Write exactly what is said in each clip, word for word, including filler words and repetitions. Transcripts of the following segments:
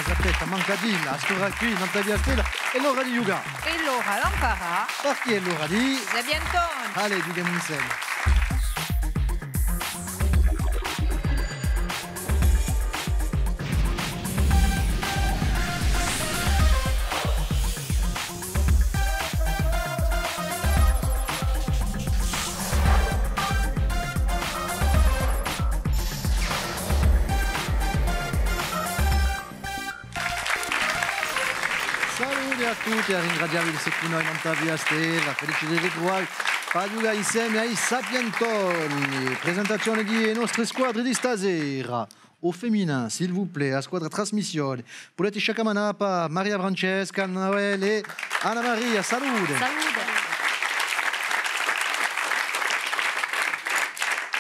Sapete, manca à dilla, a squadra quì, nant'à Via Stella, hè l'ora di ghjucà. Hè l'ora d'amparà. Perchè hè l'ora di... Sapientoni. Allez, ghjuchemu inseme. Salute à tutti, à ringrazià vi d'esse cù noi nant'à Via Stella, felice di ritruvà vi pà ghjucà inseme à i Sapientoni. Presentazione di e nostre squadre di stasera. Au féminin, s'il vous plaît, a squadra trasmissione. Pudete sciaccamanà pà Maria Francesca, Noelle, Anna Maria, salute. Salute.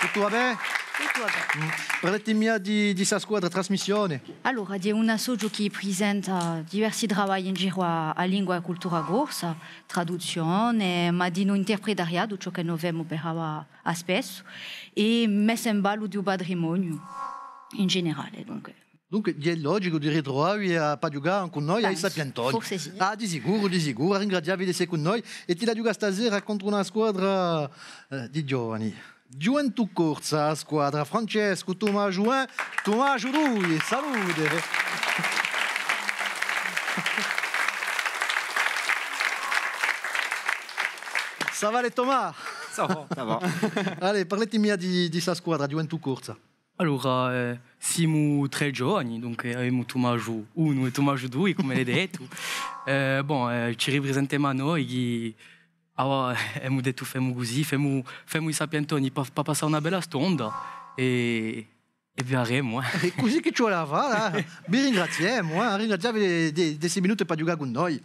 Tuttu và bè? Tuttu và bè. Mm. Parlete mia di, di sta squadra trasmissione? Allora, hè un associu chì prisenta diversi travagli in giru à, à a lingua è a cultura corsa, traduzzione, ma dinù interpretariatu, ciò chì no femu per avà à spessu, è messa in ballu di u patrimoniu in generale, dunque. Dunque, hè logicu di ritruvà vi à, pà ghjucà cù noi à i Sapientoni. Forse sì. Ah, di sicuru, di sicuru, à ringrazià vi d'esse cù noi, è di ghjucà stasera contru una squadra, eh, di ghjovani. Ghjuventù Corsa, a squadra, Francescu, Tumasgiu unu, Tumasgiu dui, salute! Ça va, les Thomas? Ça va, ça va. Allez, parlete mia di, di sta squadra, Ghjuventù Corsa. Allora, eh, simu trè ghjovani, dunque avemu Tumasgiu unu è Tumasgiu dui, cum'è l'hai dettu. Eh, bon, eh, ci riprisentemu à noi, chì avà emu dettu femu cusì, femu, femu i Sapientoni pà, pà passà una bella stonda è, è vidaremu, eh. Hè cusì chì ci vole à fà, eh. Vi ringraziemu, eh. À ringrazià vi di, di, di sti minuti pà ghjucà cù noi.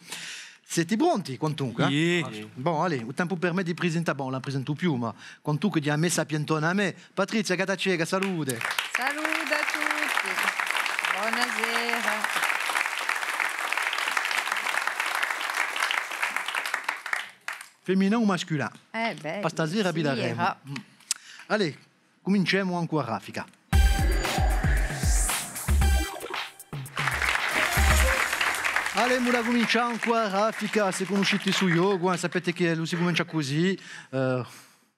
Site pronti, quantunque, eh? Iè. Bon, allez, u tempu per mè di prisentà, bon, ùn la prisentu più, ma quantunque di a me sapientona à mè. Patrizia Gattaceca, salute. Salute à tutti. Bonasera. Féminin o masculin? Eh bè, pà stasera vidaremu. Mm. Allez, cuminciemu ancu a raffica. Allez, emu da cumincià ancu a raffica, sè cunniscite stu ghjocu, eh, sapete chì ellu si cumincia cusì, eh,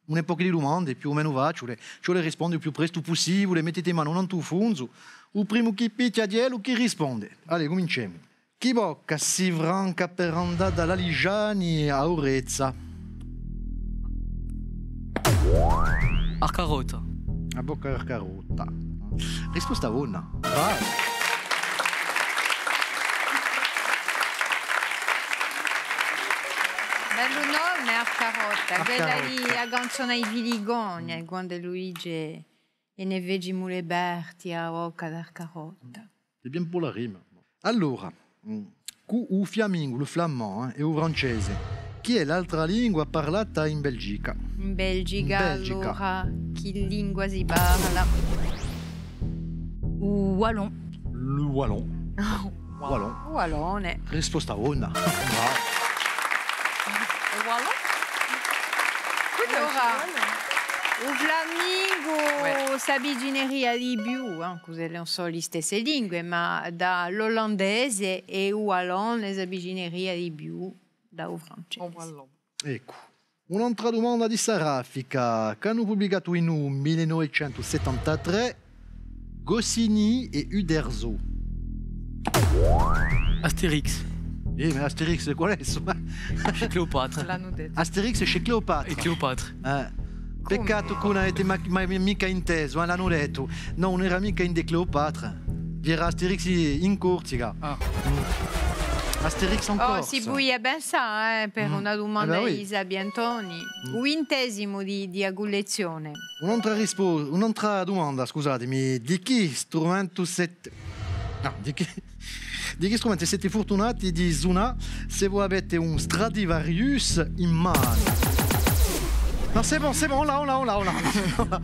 une poche di dumande, più o menu faciule, ci vole à risponde u più prestu pussibule, mettite e mani nantu à u fungu, u primu chì pichja hè ellu chì risponde. Allez, cuminciemu. Chì bocca si franca per andà da l'Alisgiani à Orezza? Arcarotta. A bocca d'Arcarotta. Risposta bona. Vai. Bellu nome, Arcarotta. Quella di a canzona di Filigoni, quand'ellu dice: «È ne fecimu le parti à a bocca d'Arcarotta.» C'est bien pour la rime. Allora, mm, cù u fiamingu, le flamand, eh, è u francese, chì hè l'altra lingua parlata in Belgica? In Belgica, in Belgica, allora, chì lingua si parla? U wallon. Le wallon. Wallon. U wallone. Risposta bona. Bravo. U wallon? Allora, u flamingu s'avvicineria di più, eh, cusì ùn sò e stesse lingue, ma da l'olandese, è u wallone s'avvicineria di più da u francese. U wallon. Eccu. Un'altra dumanda di sta raffica, ch'anu publicatu in u mille novecentu settantatrè Goscinny è Uderzo? Astérix. Eh, mais Astérix, qual hè, insomma? Chez Cléopâtre. L'anu dettu. Astérix chez Cléopâtre. È Cléopâtre. Eh, peccatu chì ùn avete ma-, ma-, micca intesu, eh, l'anu dettu. Nò, ùn era micca ind'è Cléopâtre. Era Astérix in Corsica. Ah. Mm. Astérix en Corse. Oh, si pudia pensà, eh, per una dumanda di sapientoni. U vintesimu di, di a cullezzione. Un'altra rispo-, un'altra dumanda, scusatemi. Di chì strumentu site, nò, di chì, di chì strumentu site furtunati di sunà s'è vo avete un Stradivarius in manu? Non, c'est bon, c'est bon, on l'a, on l'a, on l'a, on l'a.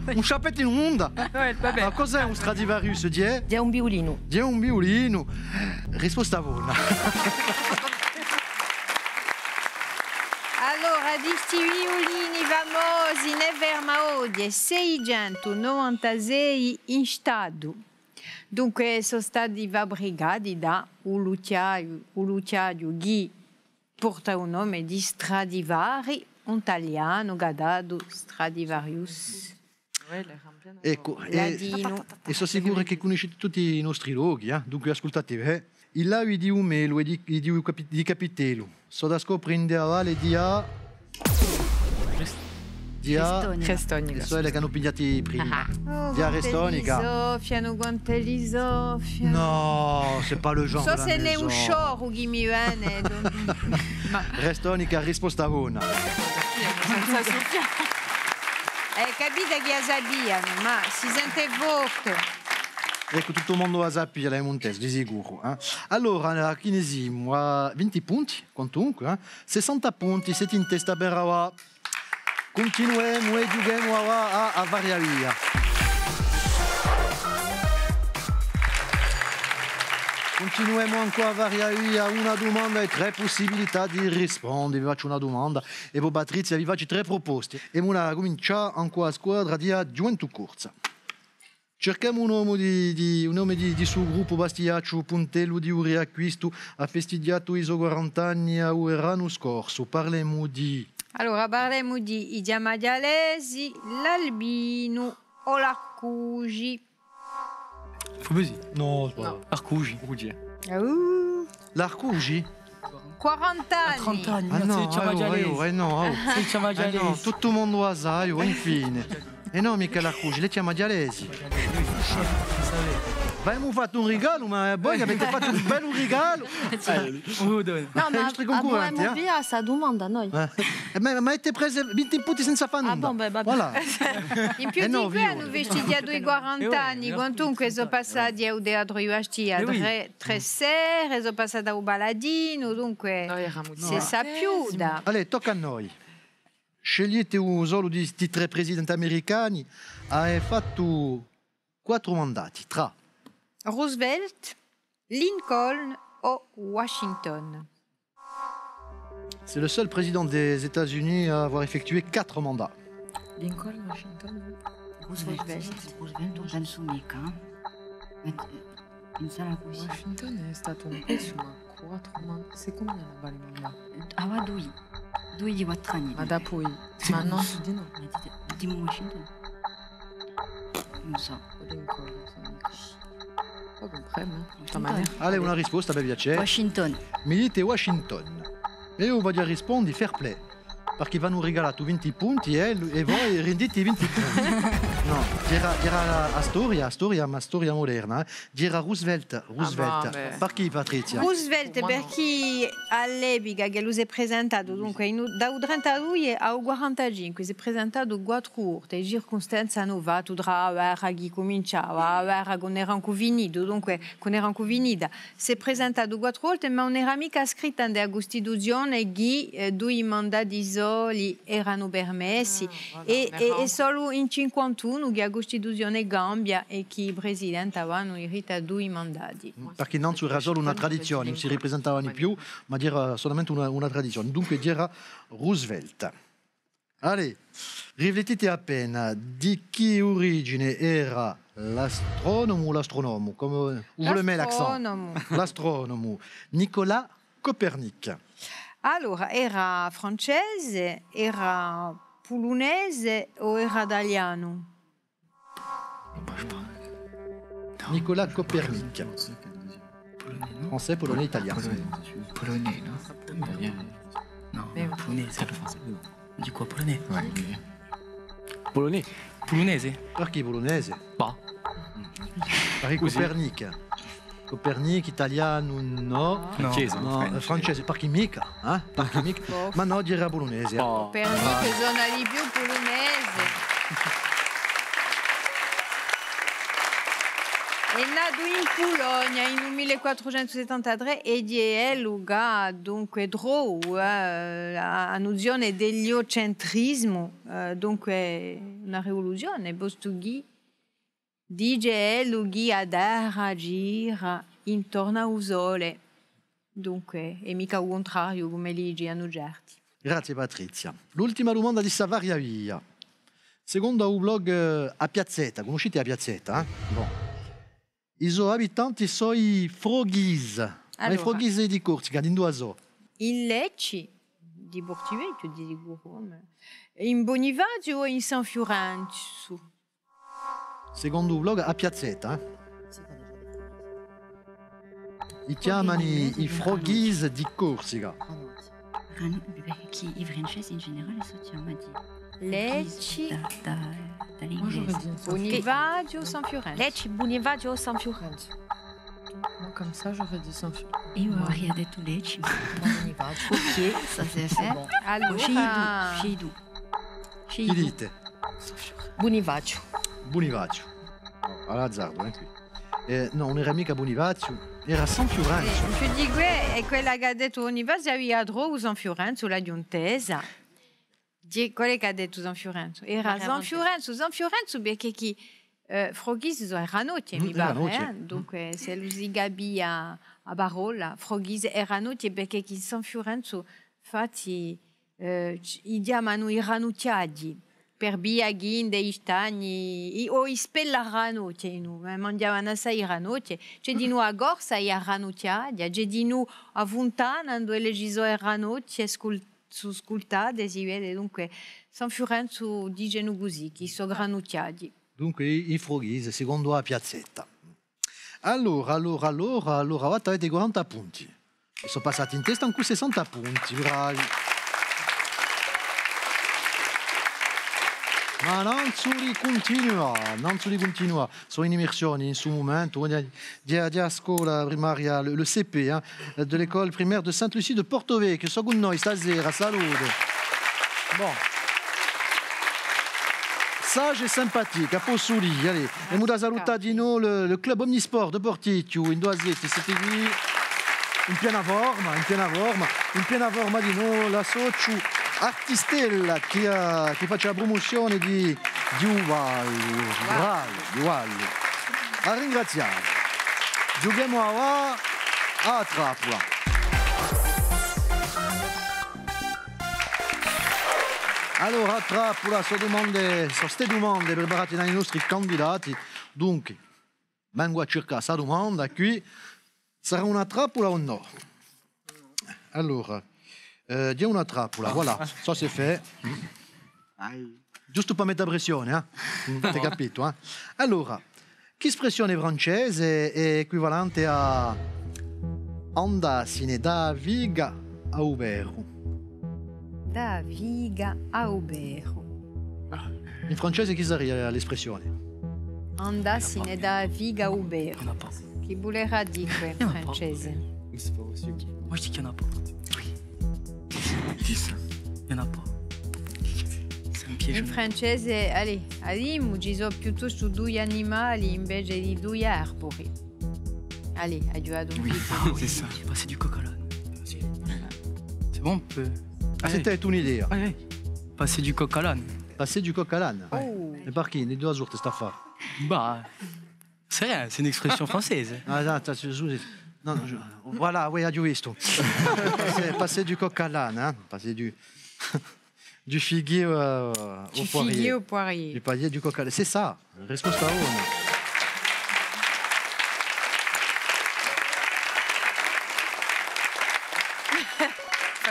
Un sciappettu in onda. Ouais, va bè. Ma cos'hè un Stradivarius, Diè? Diè un viulinu. Diè un viulinu. Risposta bona. Allora, di sti viulini famosi, ne ferma oghje seicentu novantasei in statu. Dunque, sò stati fabbricati da u lucciaiu, u lucciaiu chì porta u nome di Stradivari, un talianu chì hà datu Stradivarius. Eccu, è, latinu. È sò sicuru chì cunniscite tutti i nostri lochi, eh? Dunque, ascultate, eh? I lavi di u Melu è di, di u Capi-, di Capitellu. Sò da scopre ind'è a valle di a, di a Restonica. Restonica. È sò quelle chì anu pigliatu prima. Ah. Oh, di a Restonica. Quant'elli soffianu, oh, quant'elli soffianu. Non, c'est pas le genre de la maison. Sò s'ellu hè u sciorru chì mi vene, donc. Ma Restonica, risposta bona. Senza suffià. Eh, capite chì a sapianu, ma si sente forte. Eccu, tuttu u mondu a sapia, l'emu intesu, di sicuru, eh? Allora, à chì ne simu? À vinti punti, quantunque, eh? Sessanta punti, site in testa per avà. Cuntinuemu è ghjuchemu avà à, à Varia Via. Cuntinuemu ancu à Varia Via, una dumanda è trè pussibilità di risponde. Vi facciu una dumanda è po Patrizia vi face trè pruposte. È emu da cumincià ancu à a squadra di a Ghjuventù Corsa. Circhemu un nome di, di, un nome di, di stu gruppu bastiacciu, puntellu di u Riacquistu, hà festighjatu i so quarant'anni à u veranu scorsu. Parlemu di... Allora, parlemu di i Chjami Aghjalesi, l'Albinu o l'Arcuci. Faut buzzer. Non, c'est pas... Non. Arcuci. Arcuci. Uh. L'Arcuci? Quarant'anni. À trent'anni, ah non, ah, oh, eh non, oh. Eh non, tuttu u mondu a sà, oh, infine. È nò, micca l'Arcuci, l'È Chjami Aghjalesi. V'avemu fattu un rigalu, ma voi avete fattu un bellu rigalu. Nò, ma avemu via sta dumanda, noi. Eh, ma, ma avete presu vinti punti senza fà nunda. Ah, bon, bè, va bè. Voilà. In più di què anu festighjatu i quarant'anni, quantunque sò passati à u Teatru di Bastia, trè, trè sere, sò passati à u Palatinu, dunque s'hè sapiuta. Allez, tocca à noi. Sceglite u solu di sti trè presidenti americani, hà fattu quattru mandati, trà Roosevelt, Lincoln o Washington. C'est le seul président des États-Unis à avoir effectué quatre mandats. Lincoln, Washington, Roosevelt. Roosevelt, ùn pensu micca, eh. Ma, eh, in sala cusì. Washington hè statu un pezzu, ma quattru mandati, secondu mè, ùn vale micca. Avà dui, dui di quattru anni. Ma dapoi, ma nò, di nò. Ma dite, dimu Washington. Ùn sò. Lincoln, ùn sò micca. Poi cumpremu, eh. Allez, una risposta per piacè. Washington. Mi dite Washington. È eiu vogliu risponde fair play. Perchè v'anu rigalatu vinti punti, eh, è voi rendite vinti punti. Nò, era, era a storia, a storia, ma a storia muderna, eh. Era Roosevelt, Roosevelt. Ah, ma bè. Perchè, Patrizia? Roosevelt, perchè à l'epica ch'ellu s'hè presentatu, dunque, in u, da u trentadui à u quarantacinque, s'hè presentatu quattru volte, è circustanze anu fattu trà a guerra chì cuminciava, a guerra chì ùn era ancu finitu, dunque, chì ùn era ancu finita. S'hè presentatu quattru volte, ma ùn era micca scritta in a Custituzione chì, eh, dui mandati soli eranu permessi, è, è, hè solu in cinquantunu chì a Custituzione cambia è chì i presidenti avanu dirittu à dui mandati. Perchè nanzu era solu una tradizione, ùn si ripresentavanu più, ma era solamente una, una tradizione. Dunque, era Roosevelt. Allez, riflettite appena, di chì origine era l'astronomu o l'astronomu, comme, vous voulez l'accent? L'astronomu. L'astronomu Nicolas Copernic. Allora, era francese, era pulunese o era talianu? Nicolas Copernic. Français, polonais, italien. Polonais, non? Italien. Non, polonais, c'est le français. On dit quoi, polonais? Ouais. Polonais. Pulunese? Perchè pulunese? Bah. Perchè Copernic. Copernic, italianu, nò. Nò. Francese, nò, eh, francese, perchè micca, eh? Perchè micca. Ma nò, era pulunese. Copernic sona di più pulunese. Hè natu in Pulogna in u mille quattrucentu settantatrè è hè ellu chì hà, dunque, trovu, eh, a, a nuzione di l'eliocentrismu, eh, dunque, una rivoluzione, postu chì dice ellu chì a Terra gira intornu à u Sole, dunque, hè micca u cuntrariu, cum'elli dicenu certi. Grazie, Patrizia. L'ultima dumanda di sta Varia Via. Secondu à u blog, eh, A Piazzetta, cunniscite A Piazzetta, eh? Bon. I so abitanti sò i Froghises. Ma i Froghises di Corsica, d'induve sò? In Lecci, di Portivechju, di sicuru, ma in Bunifaziu o in San Fiurenzu? Secondu u blog, a piazzetta, eh? I chjamani i Froghises di Corsica. Ranu-, perchè i Francesi in generale sò chjamati Lecci. Da, da, da l'inglese. Bunifaziu o San Fiurenzu? Lecci, Bunifaziu o San Fiurenzu? Moi, comme ça, j'aurais dit San Fiurenzu. Eiu averia dettu Lecci, ma... Bunifaziu. Ok, ça c'est fait. Allora, sceglii tù. Chì dite? Bunifaziu. Bunifaziu. À l'azardu, eh, quì. Eh, nò, ùn era micca Bunifaziu, era San Fiurenzu. Eh, più di què, hè quella chì hà dettu Bunifaziu, avia trovu San Fiurenzu, l'aghju intesa. Quale hè chì hà dettu San Fiurenzu? Era San Fiurenzu, San Fiurenzu, perchè chì, eh, Froghises sò Erranochje, mi pare, eh? Dunque, s'ellu si capia a parolla, Froghises, Erranochje, perchè chì San Fiurenzu, infatti, eh, i chjamanu i ranuchjaghji, per via chì ind'è i stagni, i, o i spellaranochji, nò, eh, manghjavanu assai ranochje, ci hè dinù a corsa, i ranuchjaghji, ci hè dinù a funtana, induve ci sò e ranochje, scul-, sò scultate, si vede, dunque, San Fiurenzu dicenu cusì, chì sò ranuchjaghji. Dunque, i, i Froghises, secondu a piazzetta. Allora, allora, allora, allora, avà avete quaranta punti. È sò passati in testa cù sessanta punti, bravi. Ma nanzu di cuntinuà, nanzu di cuntinuà. Sò in immersione in stu mumentu, di, di, di a scola primaria, le, le C P, hein, de l'école primaire de Sainte-Lucie de Porto-Vecchio, sò cù noi stasera, salute. Bon. Sage et sympathique, à possu dì, allez. Emu da salutà dinò le, le club Omnisport de Porticchju, induve site, site quì in piena forma, in piena forma, in piena forma dinò l'associu Artistella chì, eh, chì face a prumuzione di, di u ballu. Bravi, di u ballu. À ringrazià. Ghjuchemu avà à a trappula. Allora, a trappula, sò dumande, sò ste dumande preparate da i nostri candidati. Dunque, vengu à circà sta dumanda quì. Sarà una trappula o nò? Allora, eh, ghjè una trappula, voilà, ça c'est fait. Ghjustu pà mette a pressione, eh? Mm, t'hai capitu, eh? Allora, chì spressione francese hè equivalente à andassine da a figa à u peru? Da a figa à u peru. In francese chì saria l'espressione? Andassine da a figa à u peru. Chì vulerà dì què in francese? Moi, je dis qu'il y en a pas. Oui. Dix. Il y en a pas. Ça me piège. In francese, allez, à dimu, ci sò piuttostu dui animali invece di dui arburi. Allez, aghju datu un... Oui, ah oui, c'est ça. Passer du coq à l'âne. C'est bon, on peut... Ah, c'était une idée. Allez, allez. Passer du coq à l'âne. Passer du coq à l'âne. Oh. È perchè? Induve surte st'affare? Bah, c'est rien, c'est une expression française. Ah, non, t'as su-, su-, non, je, voilà, oui, aghju vistu. Passer, passer du coq à l'âne, hein. Passer du, du figuier, euh, au poirier. Du figuier au poirier. Du poirier, du coq à l'âne. C'est ça. Risposta bona.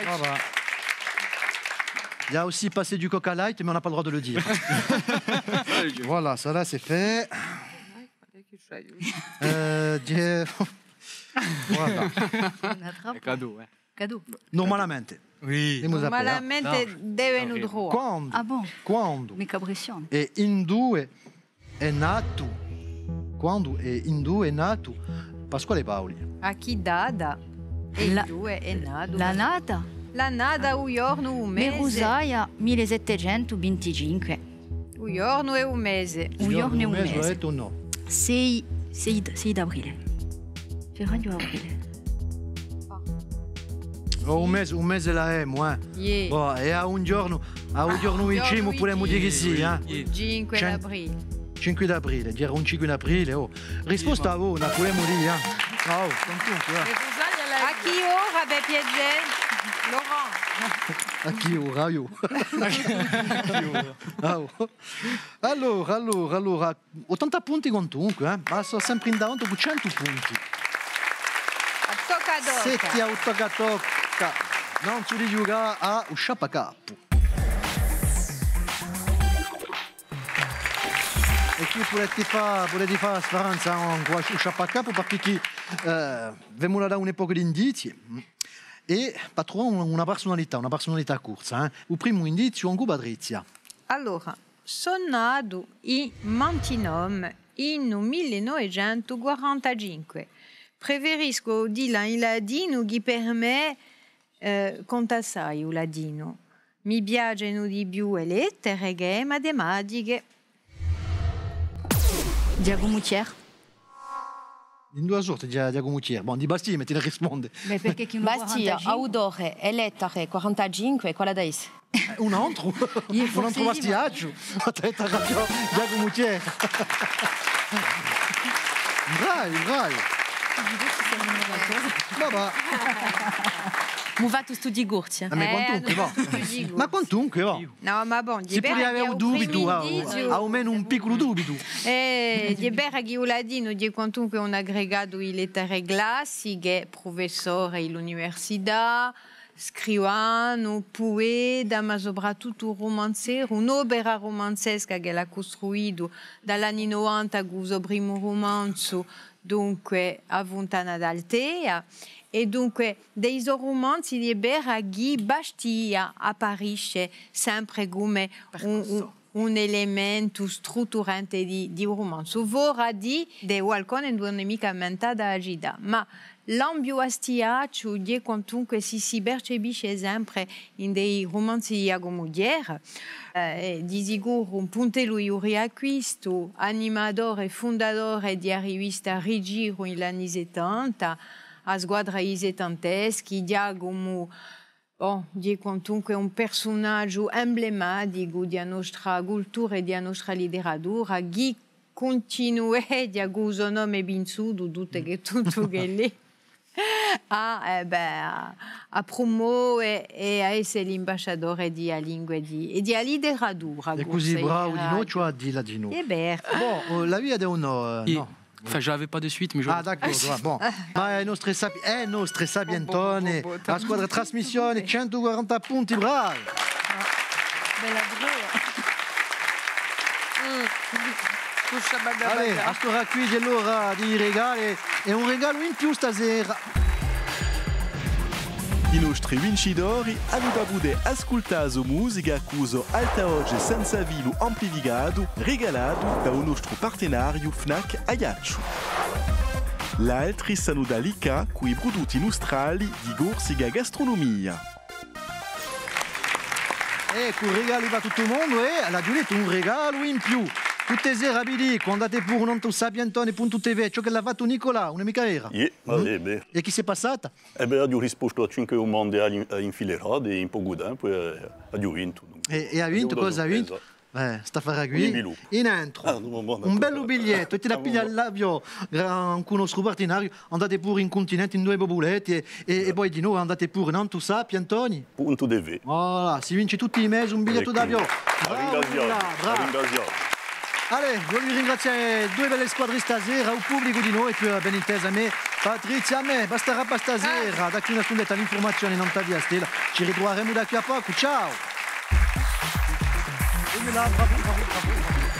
Voilà. Il y a aussi passer du coq à light, mais on n'a pas le droit de le dire. Voilà, ça là, c'est fait. Euh, dix-, voilà. Una trappula. Hè cadeau, eh. Cadeau. Nurmalamente. Oui. Nurmalamente devenu truvà. Quandu? Ah bon? Quandu? Micca pressione. È induve hè natu? Quandu è induve hè natu Pasquale Paoli? À chì data è induve hè natu? L'annata? L'annata, u ghjornu, u mese. Merusaglia mille settecentu vinticinque. U ghjornu è u mese. U ghjornu è u mese. L'avete o nò? Sei, sei d-, sei d'aprile. Feraghju aprile. Oh, un mese, un mese l'avemu, eh. Iè. Bon, è à un ghjornu, à un ghjornu vicinu pudemu dì chì sì, eh. Cinque d'aprile. Cinque d'aprile, era un cinque d'aprile, oh. Risposta bona, pudemu dì, eh. Bravo. À chì ora, per piacè, Laurent? À chì ora, aiò? Ah, oh. Allora, allora, allora, ottanta punti quantunque, eh? Ma sò sempre in davanti cù centu punti. À tocca à tocca. Setti à u tocca à tocca. Ùn si ghjoca à u sciappacapu. È quì pudete fà, pudete fà a sfaranza incù u sciappacapu, perchè chì, eh, v'emu da dà un pocu d'indizii. È pà truvà una, una persunalità, una persunalità corsa, eh. U primu indiziu, incù Patrizia. Allora, sò natu in Mantinome in u mille novecentu quarantacinque. Preferiscu dilla in latinu chì per mè, eh, conta assai u latinu. Mi piacenu di più e lettere chè e matematiche. Ghjacumu Thiers. In duie sorte, Ghja-, Ghjacumu Thiers. Bon, di Bastia, mi ti ne risponde. Bè, perchè chì ùn... Bastia, quarantacinque. Autore, e lettere, quarantacinque, quale hà da esse? Eh, un antru, un antru bastiacciu. Aspetta, Ghjacumu Thiers. Bravi, bravi. Vabbè. M'hà fattu studii corsi, eh. Ah, ma quantunque, và. Ma quantunque, và. Nò, ma bon, si pudia avè un dubitu, à, à almenu un picculu dubitu. Eh, hè vera chì u latinu hè quantunque un aggregatu di lettere classiche, prufessore in l'università, scrivanu, pueta, ma soprattuttu rumanzeru, un'opera rumanzesca ch'ellu hà custruitu da l'anni novanta cù u so primu rumanzu, dunque, A Funtana d'Altea, è dunque, di i so rumanzi hè vera chì Bastia apparisce sempre cum'è un, un, un elementu strutturante di, di u rumanzu. Fora di, di u balcone ùn hè micca ammentata a cità, ma l'ambiu bastiacciu hè quantunque si, si percepisce sempre in i rumanzi di Ghjacumu Thiers, eh, di sicuru un puntellu di u Riacquistu, animatore è fundatore di a rivista Rigiru in l'anni settanta, a squadra di i settanteschi, Ghjacumu, bon, hè quantunque un persunagiu emblematicu di a nostra cultura è di a nostra literatura, chì cuntinueghja cù u so nome pinzutu, tuttu chì, tuttu chì hè, à, eh, bè, à, à prumove è à esse l'imbasciatore di a lingua è di, è di a literatura corsa in generale. Hè cusì bravu dinò, ciò, à dilla dinò. Hè vera. Bon, eh, la via di un, eh, nò. Enfin, je l'avais pas de suite, mais je... Ah, d'accord, bon. Ma e nostre sapi-, e nostre sapientone, a squadra trasmissione, centu quaranta punti, bravi! Bella prova. Allez, à st'ora quì hè l'ora di i regali, è un regalu in più stasera. I nostri vincitori anu da pudè ascultà a so musica cù u so altavoce senza filu amplificatu, regalatu da u nostru partenariu Fnac Aiacciu. L'altri s'anu da liccà cù i prudutti nustrali di Corsica Gastronomia. Eccu, regali pà tuttu u mondu, è l'aghju dettu, un regalu in più. Tutte e sere vi dicu, andate puru nantu à sapientone puntu T V, ciò ch'ellu hà fattu Nicola, ùn hè micca vera? Iè, ma hè vera. È chì s'hè passatu? Eh bè, aghju rispostu à cinque dumande à l'in-, à infilerate in pocu tempu, è aghju vintu, dunque. È, è hà vintu, cosa hà vintu? Eh, st'affare quì. In intru. Ah, un bellu bigliettu, è ti l'hà pigliatu l'aviò, gra-, cù u nostru partenariu, andate puru in cuntinente, induve vo vulete, è, è, è po dinò andate puru nantu à sapientone puntu T V. Voilà, si vince tutti i mesi un bigliettu d'aviò. Eccu. Bravu, ringraziu, bravu. Ringraziu. Allez, vogliu ringrazià e duie belle squadre stasera, u publicu dinò, è po, eh, ben intesa, à mè, Patrizia, à mè, basterà pà stasera, da quì à una stundetta l'infurmazione nant'à Via Stella. Ci ritruveremu da quì à pocu, ciao! Bravo, bravo, bravo, bravo.